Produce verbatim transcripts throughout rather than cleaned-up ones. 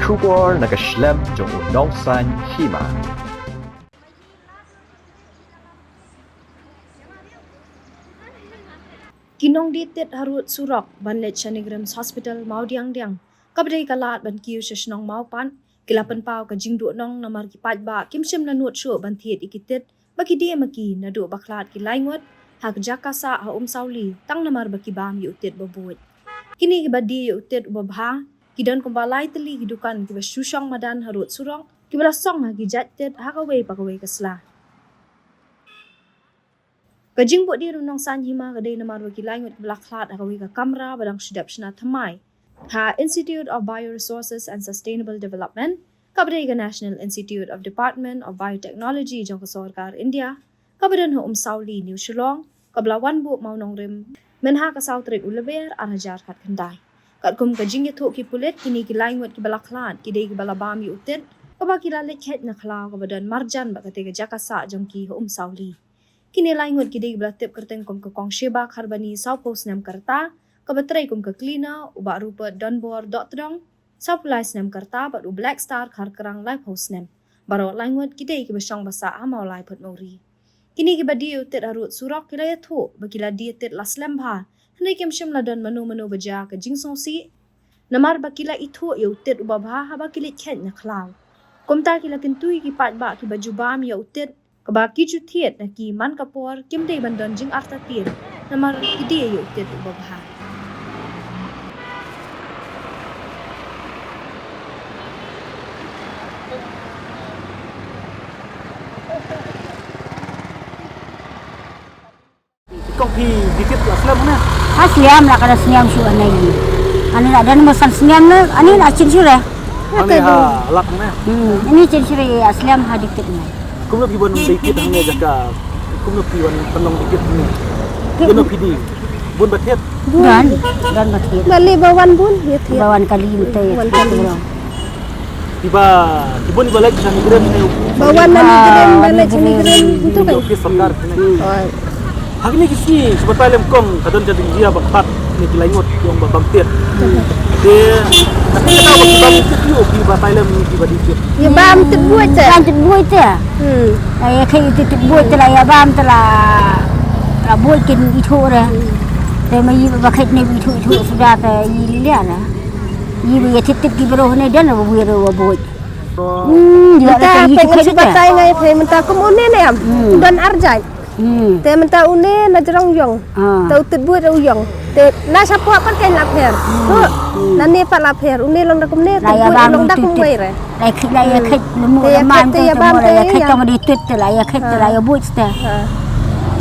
Khubor na ka shlem jong u Nongsaiñ Hima. Ki nongdie tit harud surok ban leit sha NEIGRIHMS Hospital Mawdiangdiang, kaba dei ka lad ban kiew sha shnong Mawpat, ki la pynpaw ka jingduhnong namar ki paidbah kim shym la nud shuh ban thied ïa ki tit ba ki die ma ki naduh ba khlad ki lai ngut ha ka jaka sah ha Umsawli tang namar ba ki bam ïa u tit ba buit. Kine kiba die ïa u tit uba bha ki don kumba lai tylli ki dukan kiba shu shong madan harud surok kiba la song ha ki jait tit ha kawei pa kawei ka sla. Ka jingbuh die u Nongsaiñ Hima ka dei namar ba ki lai ngut kiba la khlad ha kawei ka kamra ba dang shu dep shna thymmai ha Institute of Bioresources and Sustainable Development, kaba dei ka National Institute of Department of Biotechnology jong ka sorkar India, kaba don ha Umsawli, New Shillong, kaba la wan buh mawnongrim mynha ka saw tarik u Lber ar hajar khatkhyndai. Katkum ka jingïathuh ki pulit, kine ki lai ngut kiba la khlad ki dei kiba la bam ïa u tit kaba ki la leit kheit na khlaw kaba don marjan bad katei ka jaka sah jong ki ha Umsawli. Kine lai ngut ki dei kiba la tip kyrteng kum ka Kong Sheba Kharbani, sawphew snem ka rta, kaba trei kum ka cleaner, u Bah Rupert Donbor Dohtdong, sawphew lai snem ka rta, bad u Black Star Kharkrang, laiphew snem. Baroh lai ngut ki dei kiba shong ba sah ha Mawlai Photmawri. Kine kiba die ïa u tit harud surok ki la ïathuh ba ki la die tit la slem bha, hynrei kim shym la don mano mano ba jia ka jingsngewsih namar ba ki la ithuh ïa u tit uba bha haba ki leit kheit na khlaw. Kumta ki la kyntu ïa ki paidbah kiba ju bam ïa u tit kaba ki ju thied na ki man ka por, kim dei ban don jingartatien namar ki die ïa u tit uba bha. Kong phi die tit la slem ne? Ha slem, la ka da snem shuh ne. Ani la don mo san snem ne, ani la chin shuh re. Ani ha lak ne. Hmm, ani chin shuh re, la slem ha die tit ne. Kumno phi wan die tit hangne jaka? Kumno phi wan pynlong die tit hangne? Ki- Kumno phi die? Bun ba thied? Don, don ba thied. Ba lei ba wan bun, ïa thied. Ba wan kali mte, wan kali. Kiba, kiba ni ba leit sha NEIGRIHMS ne. Ba wan na NEIGRIHMS, ba leit sha NEIGRIHMS, itu kan. Office sorkar ne. Hmm. Oh. Ha kine ki sngi, shu batai lem kong, ka don ka jingjia ba khat ne ki lai ngut ki ong ba bam tit. Hmm. Te, ka kata ba ki bam tit ïoh, ki batai lem ki ba die tit. Ïa bam tit buit te. Bam tit buit te. Hmm. La ïa kheit tit buit te, la ïa bam te, la, la buit kin ithuh re. Hmm. Te ma ïa ba kheit ne ithuh, ithuh suda te ïa lia re. Ïa ba ïa tit tit ki briew ne don ba buit re ba buit. Hmm, ïa mynta ka ïa peit ngan shu batai ngai peit mynta kum une ne em. Hmm. Don ar jait. Hmm. Te mynta une na jrong ïong. Ah. Te u tit buit u ïong. Te na shapoh pat kein la pher. Hmm. Nangne pat la pher. Une long da kumne, tit buit long da kumwei re. La ïa kheit, la ïa kheit, lemu te ïa kheit, te ïa bam, te ïa kheit, tang ma die tit te la ïa kheit, te la ïa buit te. Ha.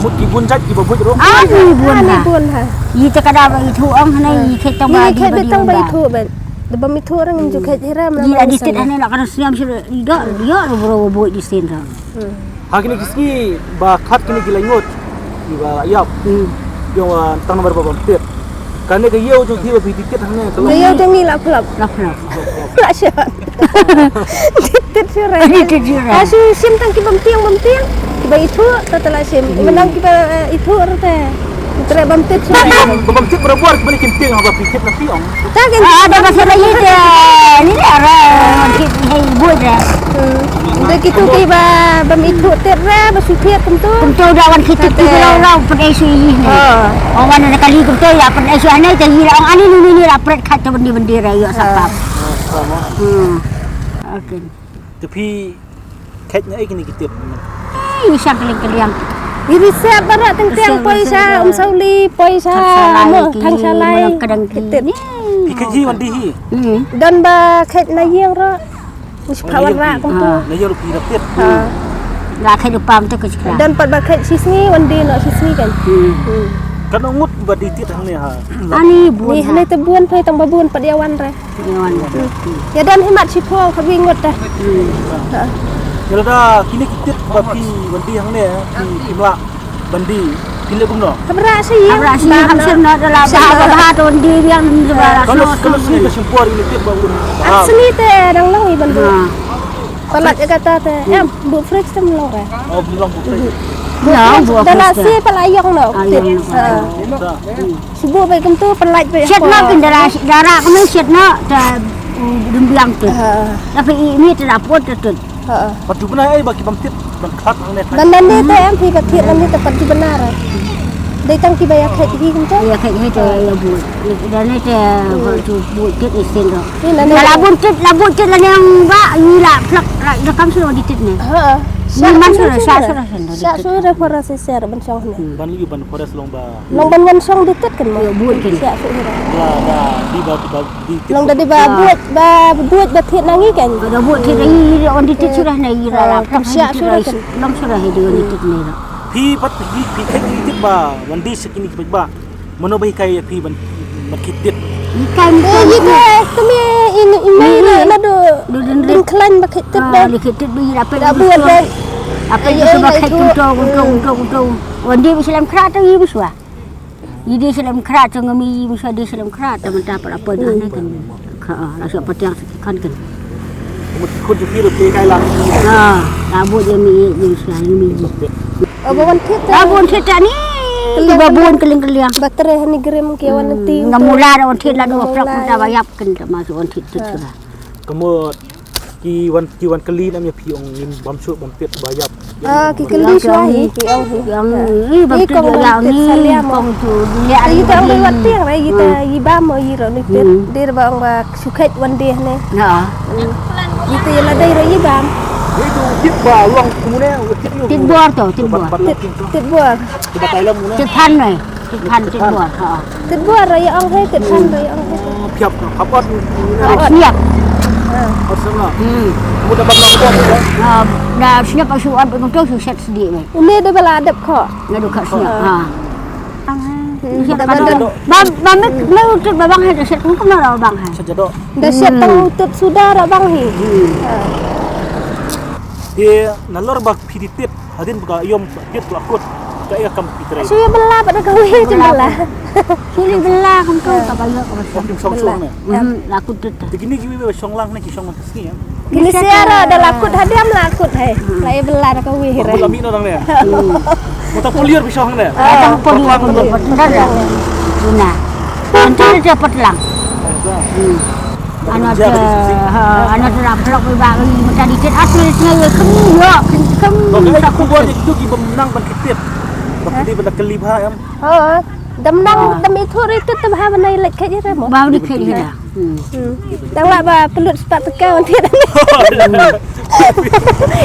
Mut ki bun jait kiba buit ruh. Ah, ni bun ha. Ni bun ha. Ïa te ka da ba ithuh ong hana, ïa kheit tang ba die ba ithuh bad. Da bam ithuh re ngam ju kheit hira. Ïa la die tit hana la ka da snem shu ïa, ïa ruh bro buit di sien ra. Hmm. Ha kine ki sngi ba khat kine ki lai ngut kiba ïap. Hmm. Ïa wa tang namar ba bam tit. Kane ka ïew jong phi ba phi die tit hangne ka long. Ka ïew jong ngi la phlop. La phlop. La shon. Die tit shuh re. Die tit shuh re. Ha shu shim tang ki bam tieng bam tieng. Kiba ithuh ta ta la shim. Hmm. Mynta kiba, eh, ithuh re te. Tre bam tit shuh. Bam, bam tit barabor, ba ni kim tieng haba phi tit na phi ong. Ta kan. Ah, da ba sara ïa te. Ni le ara, ki hei buit re. Hmm. Da kitu kiba bam ithuh tit re, ba shu thied kumtu. Kumtu da wan ki tit ki lau lau, pynei shu ïa ne. Oh. Ong wan na kali kumtu ïa pynei shu ïa ne, te ïa ong ani ni ni ni la pret khat te bendi bendi re ïa sa pap. Hmm. Okay. Te phi kheit na ei kine ki tit? Ai, sha kling kling. Ïa reserve baroh teng teng, poi sha Umsawli, poi sha Thangshalai, mo, ki Thangshalai. Phi kheit hi wan die hi? Hmm. Don ba kheit na ïing ruh. Ngi shu phah wanrah kumtu. Na ïing ruh phi da tit. Ha. La kheit u pam te ka shikla. Don pat ba kheit shisngi, wan die noh shisngi kan. Hmm. Hmm. Katno ngut ba die tit hangne ha? Ani bun. Ni hangne te bun, phi tang ba bun pat ïa wan re. Ïa wan. Hmm. Ïa don hi mat shiphew khatwi ngut te. Hmm. Ha. Ïa lada kine ki tit ba phi wan die hangne, phi, phi mlak ban die, phi leh kumno? Hap rah sha ïing. Hap rah sha ïing, hap shem noh da la bha, bha, bha, to wan die biang, da la. Katno, katno sngi ka shim por ïa kine ki tit ba un bha? Ar sngi te dang long ïa ban buh. Ha. Palat ïa kata te. Hmm. Em, buh fridge te ym long re. Oh, ym long buh fridge. Buh fridge, da la sie pat la ïong noh. Ah, ïong noh. Ha. Shu buh beit kumtu, pynlait beit. Shet noh kin da la, da rah kumne shet noh, da Dum biang te. Ha. Tapi i mi te dapot te tut. Ha. Pat ju bna ei ba ki bam tit ban khlad hangne. Ban ban ne te em phi ba thied ban ne te pat ju bna ra. Dei tang ki ba ïa khet hi kumta. Ïa khet hi te ïa buit. Da ne te ba ju buit tit i sin ro. Ni na ne. La buit tit, la buit tit la ne ong ba i la plak la da kam shu di tit ne. Ha. Ni man shu ra sha shu ra shen do di tit. Sha shu ra pora se ser ban shong ne. Ban lyu ban pora long ba. Long ban wan shong di tit kan mo. Ïa buit kin. Sha shu ra. La da di ba di ba di tit. Long da di ba buit ba buit ba thied na ngi kan. Da buit thied na ngi on di tit shu ra na i ra la. Kam sha shu ra kan. Long shu ra he di on di tit ne ra. Phi pat phi phi khet ïa tit ba wan di sa kine ki paidbah. Mano ba hikai ïa phi ban ban khet tit. Hikai. Ïa ïa te kami ing ing mai na na do. Ding khlaiñ ba khet tit ba. Li khet tit ba ïa phi. Da buan dai. Apa ïa ba khet tit to to to to. Wan di ba slem khrat to ïa ba swa. Ïa di slem khrat to ngam ïa ba swa di slem khrat to mynta pat apa dah ne kan. Ka la sha patiang kan kan. Mut khun ju phi ru phi kai lang. Ha, ta bu je mi je sha mi. Aba wan thit. Ta bu wan thit ta ni. Ba bu wan kling kling. Ba tre hani grim ke wan ti. Nga mula da wan thit la do prok ta ba yap kin ta ma wan thit thit sura. Ka mut ki wan ki wan kali nam ya phi ong ngin bam suk bam thit ba yap. Ah, ki kali shuwa hi, ki ong hi. Ki ong hi, bam tit ïa ni, kong tu, ïa ni. Ita ong bai wat tiang re, ita i bam mo i ro ni tit. Dir ba ong ba sukhet wan deh ne. Ya. Ita ïa la dei ro i bam. Itu tit ba long kumne, tit bor to, tit bor. Tit bor. Tit phan ne. Tit phan tit bor. Ha. Tit bor ra ïa ong he, tit phan ra ïa ong he. Phiap, hap ot. Ot sniap. Ot sniap. Hmm. Muda ban long ot. Da sniap asu ot betul tu set sedi me. Une da bala adep kho. Nga dukha sniap. Ha. Ba ba me me utut ba bang he da set kum na ra bang he. Sejado. Da set tang utut suda ra bang he. Ye nalor ba phi di tit. Hadin ba ka ïom tit la kut. Ka ïa kam pi trei. Shu ïa bela ba da ka wei jin bela. Shu ïa bela kam kam ka ba ïa ka ba shong. Kim shong shong ne. La kut tit. Te kini ki wei ba shong lang ne ki shong man ka sngi ya. Kini siara da la kut hadiam la kut hai. La ïa bela da ka wei re. Bela mi no dang ne. Mata polier bi shong ne. Ada polier polier. Ina. Nanti dia patlang. Ana te, ha, ana te rak blok ba ba ni mata di tit asli sini ya kem yo kem kem. Ba ka ku bor itu ki bam nang ban kitit. Ba ki ban kali ba em. Ha, dam nang dam itu ri tit ba ha ba nai lek ke je mo. Ba ni ke je. Tang la ba pelut sepat teka wan tit.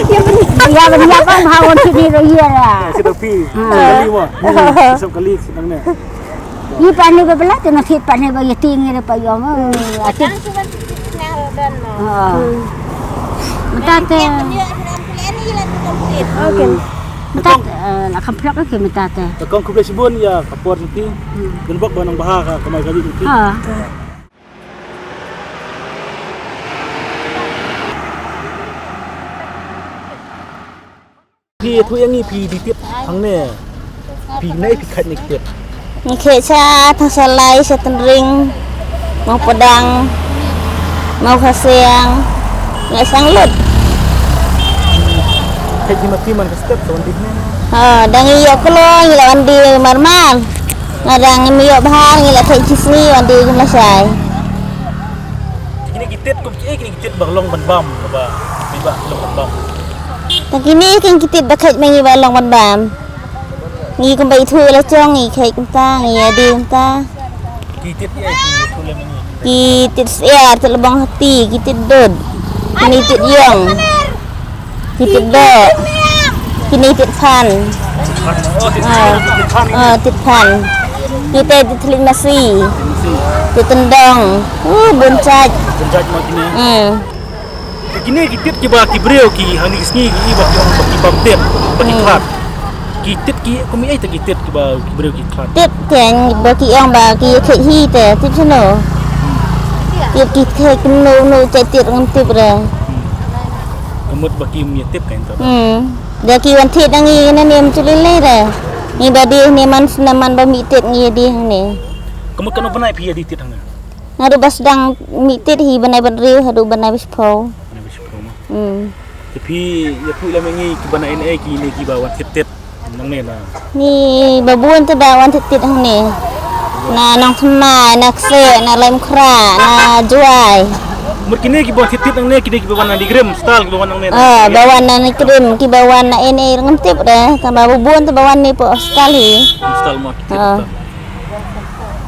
Ya ben ya ben ya bang ha wan tit ni ro ya. Sedap pi. Kali mo. Sedap kali sedang ne. Ni pa ne ba bela te na thit pa ne ba ya ting ne pa yom. Ati. Mata te. Okay. Mata la kam plak ke mata te. Te kong khublei shibun ya ka por jong phi. Kin bok ba nang bha ka kamai ka jong phi. Ha. Phi tu yang ni phi di tit hangne. Phi nai phi khat ni tit. Ni khe cha thang sa lai sa tynring. Mong padang. Mong khasiang. Ngai sang lut. Khat ni mati man ka step tu wan di ne. Ha, dang ïa klong ïa wan di mar mar. Nga dang ïa bha ngi la thai chi sngi wan di kum la shai. Kini ki tit kum ki kini ki tit ba long ban bam ba ba long ban bam. Ta kini kin ki tit ba khat ma ngi ba long ban bam. Ngi kum ba i thu la chong ngi khat kumta ngi adi kumta. Ki tit ki ai ki thu le ma ngi. Ki tit siar tit lebong hati ki tit dud. Kini tit yong. Ki tit doh. Kini tit phan. Ah, ah, tit phan. Kita tit thlik nasi. Tit tendong. Uh, bun chaj. Bun chaj ma kini. Hmm. Kini ki tit kiba ki briew ki hani ki sngi ki ba ki ong ba ki bam tit ba ki khlad. Ki tit ki kumi ai ta ki tit kiba ki briew ki khlad. Tit ken ba ki ong ba ki khet hi te tit sano. Tit ki khet kno no te tit ngam tip re. Kamut ba ki mia tip kan to. Hmm. Da ki wan thied ngi na nem chulin le re. Ngi ba di ne man sna man ba mi thied ngi di ne. Kamut kano bnai phi di thied hangne. Haduh ba sdang mi thied hi bnai ban riu haduh bnai ba shiphew. Bnai ba shiphew ma. Hmm. Te phi ïa phi la me ngi ki bnai ne ki ne ki ba wan thied thied. Nangne na. Ni ba bun te ba wan thied thied hangne. Na Nongthymmai, na Kseh, na Laitumkhrah, na Jowai. Mut kine kiba wan thied thied nangne, kine kiba wan na Nongkrim style, kiba wan nangne. Ah, ba wan na Nongkrim, kiba wan na N A ngam tip re, tang ba bun te ba wan ne hapoh hostel hi. Hostel mo ki thied. Ah.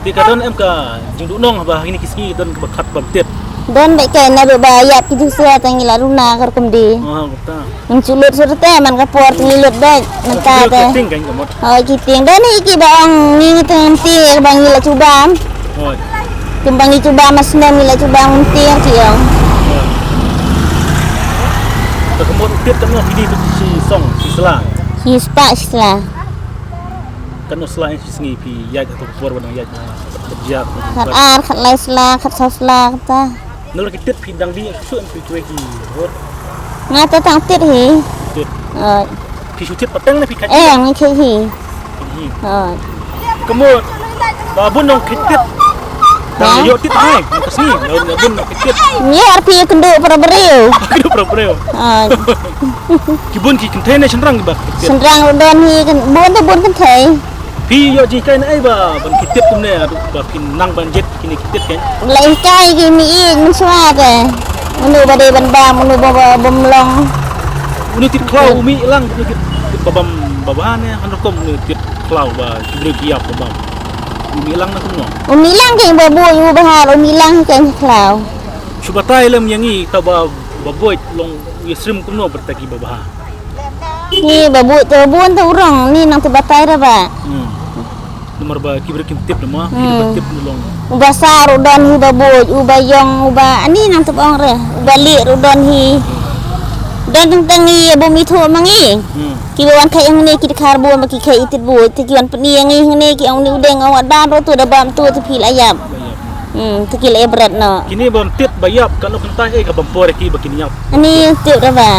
Te ka don em ka jingduhnong ba ha kine ki sngi don kaba khat bam thied? Don beit, ka na ba ïap ki dusha tang ngi la runa kar kumdi. Ah, kumta. Ngi shu lut shu rete man ka por te ngi lut beit mynta te. Ki tieng kan ka mut. Hooid, ki tieng. Don hi kiba ong ngi ngi teng tieng ba ngi la cuba. Hooid. Kumba ngi cuba ma snem ngi la cuba ngi tieng ki ong. Hooid. Te ka mut tied katno phi die, phi song, phi sla? Phi spah sla. Katno sla shi sngi phi ïaid ha ka por ba dang ïaid ha ka jia? Khat ar, khat lai sla, khat saw sla kata. Nalor ki tied phi dang die shuh em phi kiwei ki hor? Nga te tang tied hi. Tied. Hooid. Phi shu tied pateng ne phi khat? Eh, nga khat hi. Khat hi. Hooid. Ka mut ba bun nong khat tied. Tang ïoh tied hai ka sngi, ba bun nong khat tied. Ngi ar phi kynduh para briew. Kynduh para briew. Hooid. Ki bun ki kynthei ne shynrang kiba khat tied? Shynrang ruh don hi, bun te bun kynthei. Phi ïoh jinghikai na ei ba ban kit tied kumne, ba phin nang ban jied kine ki tied kein? La hikai ki mih ïeit mynshuwa te. Mano ba dei ban bam, mano ba, ba, bym long. Une tied khlaw u mih lang, une tied, tied ba bam ba bha ne, hangno kum une tied khlaw ba ki briew ki ïap ba bam? U mih lang ne kumno? U mih lang kein ba buit u bha, u mih lang kein khlaw. Shu batai lem ïa ngi ta ba, ba buit long u ïasyriem kumno bad ta ki ba bha? Ni ba buit te bun te u rong, ni nang te batai ra ba. Hmm. Namar ba ki briew kim tip namar, ki ba tip ni long. Uba sah ruh don hi ba buit, uba ïong, uba ani nang te ba ong re, uba lieh ruh don hi. Don teng teng ngi ba mi thuh ma ngi. Hmm. Ki ba wan kheit hangne ki dkhar bun ba ki kheit i tied buit, te ki wan pyni ïa ngi hangne ki ong ni u deng ong adan ruh tu da bam tu te phi la ïap. Hmm, te ki la ïa bret noh. Kine bam tied ba ïap, katno kynta eh ka bam por ki ba kin ïap? Ani tied ra ba.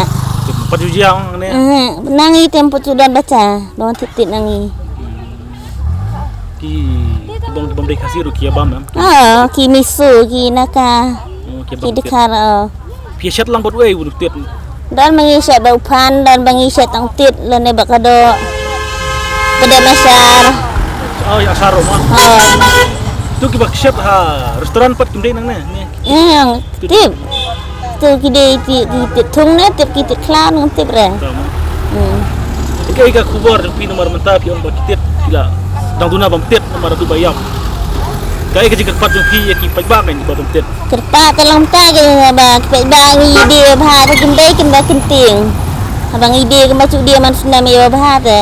Tied pat ju jia ong ne. Eh, nang i tem pat ju don ba cha, ba wan tied tied nang i. Ki, ki bam, ki bam dei Khasi ruh ki ïa bam em? Oh, ki Mizo, ki Naga. Oh, ki bam tied. Ki dkhar, oh. Phi shet lang bad uei u tied? Don ba ngi shet bad u Phan, don ba ngi shet tang tied lane ba ka doh. Ba dei ma shar. Oh, ïa shar ruh ma. Oh. Tu kiba shet ha restaurant pat kim dei nangne. Ïa, tip. Tu ki dei ki, ki tied thung ne, tip ki tied khlaw ne, tip re. Tama. Hmm. Kaei ka khubor jong phi namar mynta phi ong ba ki tied ki la dang duna bam tied namar atu ba ïap. Kaei ka jingkyrpad jong phi ïa ki paidbah kein kiba bam tied? Kyrpad te long ta ki ba ki paidbah ngi die bha, ta kim dei kim ba kin tieng. Haba ngi die kim ba shu die man snem ïa ba bha te.